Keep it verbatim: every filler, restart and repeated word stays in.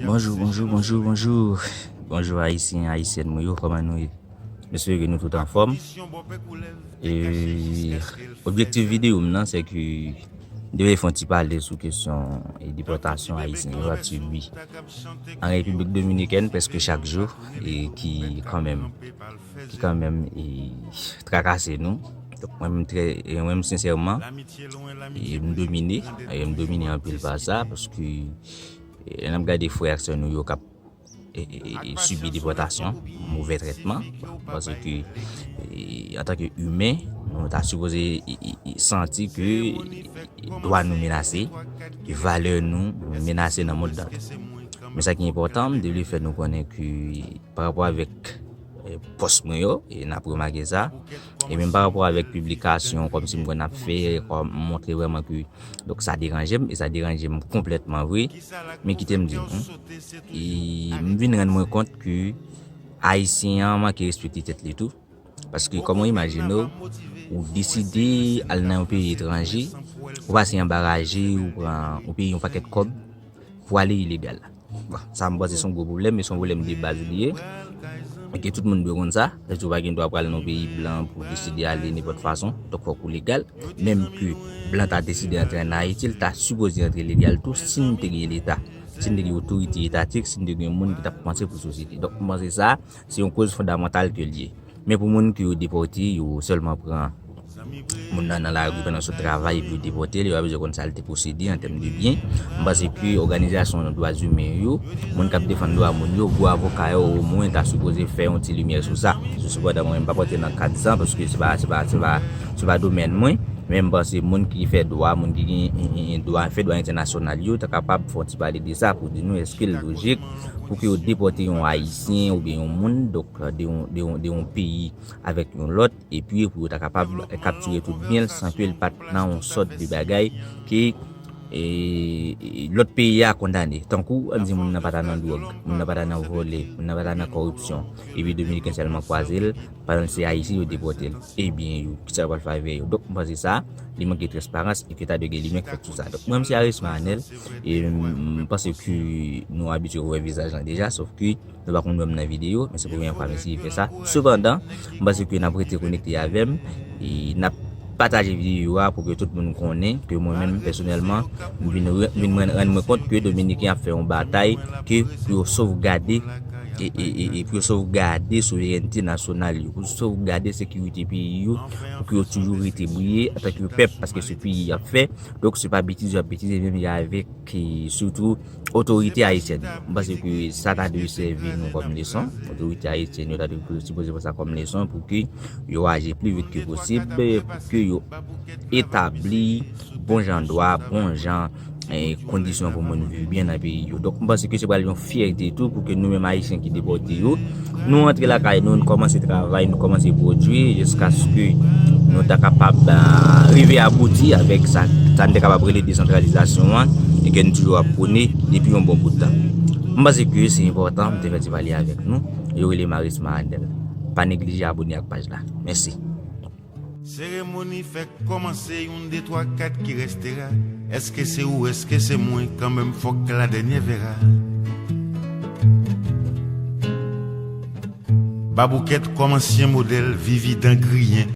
Bonjou, bonjou, bonjou, bonjou. Bonjou, Ayisyen, Ayisyèn mwen yo, kòman nou ye? M espere ke nou tout anfòm. E objektif videyo m nan, se ke m te vle fè yon ti pale sou kesyon e depòtasyon Ayisyen yo ap sibi an Repiblik Dominikèn prèske chak jou, e ki kanmenm, ki kanmenm e trakase nou. Donk, mwen menm trè, e mwen menm sensèman, e m domine, e m domine anpil pa sa, paske e, lè n ap gade frè ak sè nou yo k ap e, e, e, e sibi depòtasyon, movè trètman, paske e, antanke imen, nou ta sipoze e, e, e, santi ke e, e, dwa nou menase, ke valè nou menase nan mond lan. Men sa ki enpòtan, m te vle fè nou konnen ke pa rapò avèk e, pòs mwen yo, e n ap remake sa. E menm pa rapò avèk piblikasyon, kòmsi m kwè n ap fè, kòm montre vrèman ke, donk, sa deranje m, e sa deranje m konplètman vre. Men kite m di w, e m vin rann mwen kont ke Ayisyen an manke respekte tèt li tou. Paske, kòman w imajine w, ou deside al nan yon peyi etranje, ou pase anba raje, ou pran, ou peye yon pakèt kòb pou ale ilegal. Bon, sa m panse se yon gwo pwoblèm, e se yon pwoblèm de baz li ye. E ke tout moun dwe konn sa. Paske ou pa gen dwa pral nan yon peyi blan pou deside ale nenpòt fason. Donk, fòk ou legal. Menm ke blan ta deside antre ann Ayiti, l ta sipoze antre legal tou si n te gen leta. Si n te gen otorite etatik, si n te gen moun ki t ap panse pou sosyete. Donk, m panse sa, se yon koz fondamantal ke l ye. Men pou moun ke yo depòte, yo sèlman pran moun nan nan lari pandan sot travay epi yo depòte l, yo pa bezwen konn sa l te posede an tèm de byen. M panse ke òganizasyon dwa imen yo, moun k ap defann dwa moun yo, gwo avoka yo omwen ta sipoze fè yon ti limyè sou sa. Sepandan, mwen, m p ap rantre nan kad sa, paske se pa, se pa, se pa, se pa domèn mwen. Men m panse moun ki fè dwa, moun ki gen, gen, gen dwa, fè dwa entènasyonal yo, ta kapab fè yon ti pale de sa pou di nou èske l lojik pou ke yo depòte yon Ayisyen oubyen yon moun, donk, de yon, de yon, de yon peyi avèk yon lòt, epi pou yo ta kapab kaptire tout byen l san ke l pa t nan yon sòt de bagay ke, e, e, lòt peyi a kondane. Tankou, ann di moun nan pa ta nan dwòg, moun nan pa ta nan vòlè, moun nan pa ta nan kòripsyon, epi Dominiken sèlman kwaze l, pandan l se Ayisyen yo depòte l. Ebyen, yo, kisa yo pral fè avè yo? Donk, m panse sa, li manke transparans e ke ta dwe gen limyè k fèt sou sa. Donk, mwen, m se Arisma Anèl, e m, m panse ke nou abitye wè vizaj lan deja, sòf ke nou pa konn wè m nan videyo, men se premyè fwa m eseye fè sa. Sepandan, m panse ke n ap rete konekte avè m, e n ap pataje videyo a pou ke tout moun konnen ke mwen menm, pèsonèlman, m vin re-, vin rann, rann mwen kont ke Dominiken ap fè yon batay ke pou yo sovgade, e, e, e, e pou yo sovgade souverènte nasyonal yo, pou yo sovgade sekirite peyi yo, pou ke yo toujou rete briye antanke pèp, paske se peyi y ap fè. Donk, se pa betize y ap betize, menm jan avèk, e, sitou otorite ayisyèn yo. M panse ke sa ta dwe sèvi nou kòm leson. Otorite ayisyèn yo ta dwe sipoze pran sa kòm leson pou ke yo aji pli vit ke posib, pou ke yo etabli bon jan dwa, bon jan, e, kondisyon pou moun viv byen nan peyi yo. Donk, m panse ke se pral yon fyète tou pou ke nou menm Ayisyen ki depòte yo, nou antre lakay nou, nou kòmanse travay, nou kòmanse pwodui, jiskaske nou ta kapab, a, rive abouti avèk sa, sa n te kapab rele desantralizasyon an, e ke n toujou ap pwone depi yon bon bout tan. M panse ke se enpòtan, m te fè ti pale avèk nou. Yo rele m Arisma Anèl. Pa neglije abòne ak paj la. Mèsi. Seremoni fèk kòmanse, youn, de, twa, kat ki restera. Èske se ou, èske se mwen, kanmenm fòk la dènyè vera. Baboukèt kòm ansyen modèl, vivi dan griyen.